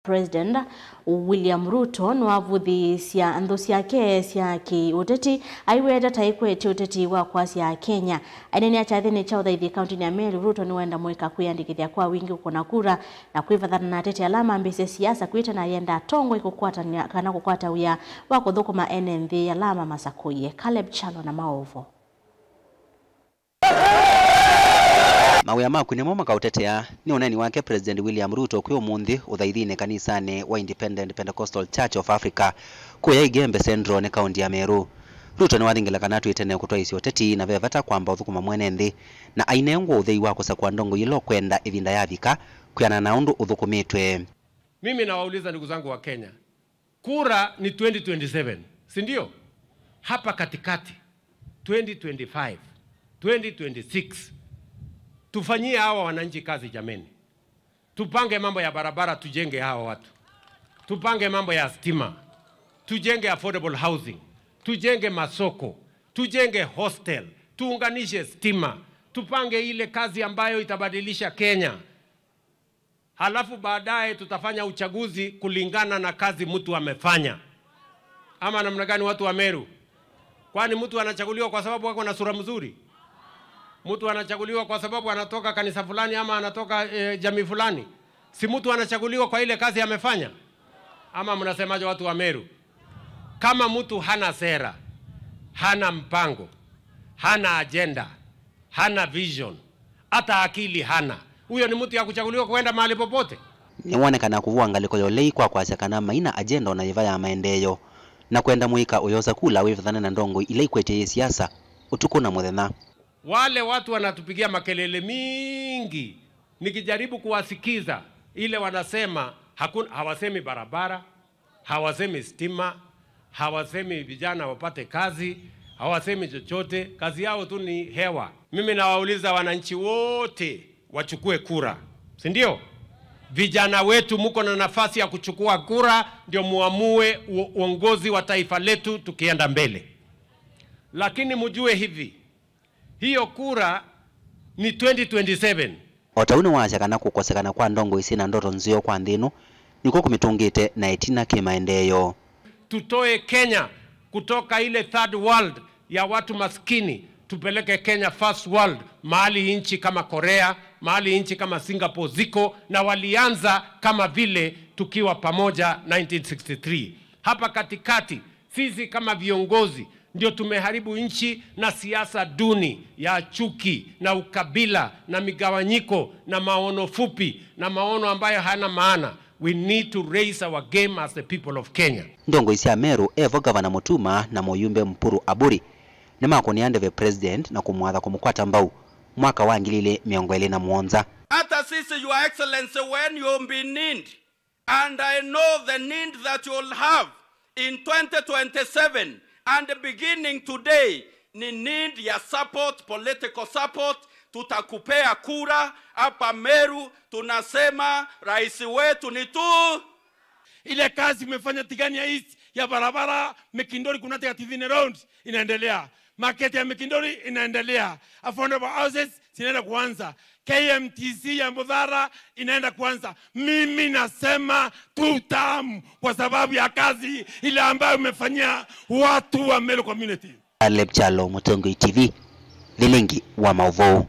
President William Ruto nwavuthisia nthu syake sya kiuteti aiweta ta ikwete uteti wa kwasya Kenya. Anene achathini cha uthaithi kaunti ya Meru Ruto niwenda mwika kwiyandikithia kwa wingi ukona kura na kwivathana na ateti alama mbise siasa kwita na yenda tongwe kukwata kana kukwata wia wa kuthukuma ene nthi alama masakuye. Caleb Chalo na maovo. Mawia maku nimo makautetea ni uneni wake President William Ruto kwi umuthi uthaithini kanisani wa Independent Pentecostal Church of Africa kuya Igembe Central ni kaunti ya Meru. Ruto ni wathingila kana twitene kutwa isio teti na vevata kwamba uthukuma mwene nthi na ainengwo uthei wa kusakwa ndongo yilo kwenda ivinda yathika kwiana na undu uthukumitwe. Mimi nawauliza ndugu zangu wa Kenya, kura ni 2027, si ndio? Hapa katikati 2025, 2026 tufanyie hawa wananchi kazi jameni. Tupange mambo ya barabara, tujenge hawa watu. Tupange mambo ya stima, tujenge affordable housing, tujenge masoko, tujenge hostel, tuunganishe stima, tupange ile kazi ambayo itabadilisha Kenya. Halafu baadaye tutafanya uchaguzi kulingana na kazi mtu amefanya. Ama namna gani watu wa Meru? Kwani mtu anachaguliwa kwa sababu wako na sura mzuri? Mtu anachaguliwa kwa sababu anatoka kanisa fulani ama anatoka jamii fulani? Si mtu anachaguliwa kwa ile kazi amefanya? Ama mnasemaje watu wa Meru? Kama mtu hana sera, hana mpango, hana agenda, hana vision, hata akili hana, huyo ni mtu ya kuchaguliwa kwenda mahali popote? Niwonekana kuvua ngaliko yolei kwa kwasekana maina agenda na yiva ya maendeleo na kwenda muika uyoza kula wivathana na ndongo ile ikwete siasa utuku na muthenya. Wale watu wanatupigia makelele mingi, nikijaribu kuwasikiza ile wanasema hakuna, hawasemi barabara, hawasemi stima, hawasemi vijana wapate kazi, hawasemi chochote, kazi yao tu ni hewa. Mimi nawauliza wananchi wote wachukue kura, si ndio? Vijana wetu mko na nafasi ya kuchukua kura, ndio muamue uongozi wa taifa letu tukienda mbele. Lakini mjue hivi, hiyo kura ni 2027. Otauni wasekana kukosekana kwa ndongo isina ndoto nzio kwa nthinu niko kumitungite na itina kimaendeleo. Tutoe Kenya kutoka ile third world ya watu maskini, tupeleke Kenya first world, mahali nchi kama Korea, mahali nchi kama Singapore ziko, na walianza kama vile tukiwa pamoja 1963. Hapa katikati sisi kama viongozi ndio tumeharibu nchi na siasa duni ya chuki na ukabila na migawanyiko na maono fupi na maono ambayo hayana maana. We need to raise our game as the people of Kenya. Ndongo isi ya Meru evo Gavana Mutuma na Moyumbe Mpuru Aburi nimakoniande the president na kumwatha kumukwata mbau mwaka wa 2027. Hata sisi, Your Excellency, when you be need, and I know the need that you'll have in 2027 and beginning today, ni need ya support, political support. Tutakupea kura hapa Meru, tunasema rais wetu ni tu. Ile kazi imefanya Tigania East ya barabara Mikindori kunateka TV round inaendelea. Market ya Mikindori inaendelea. Affordable houses zinaenda kuanza. KMTC ya Mudhara inaenda kuanza. Mimi nasema tutamu kwa sababu ya kazi ile ambayo umefanyia watu wa Meru community. Caleb Chalo, Mutongoi TV, Lilingi wa Mauvoo.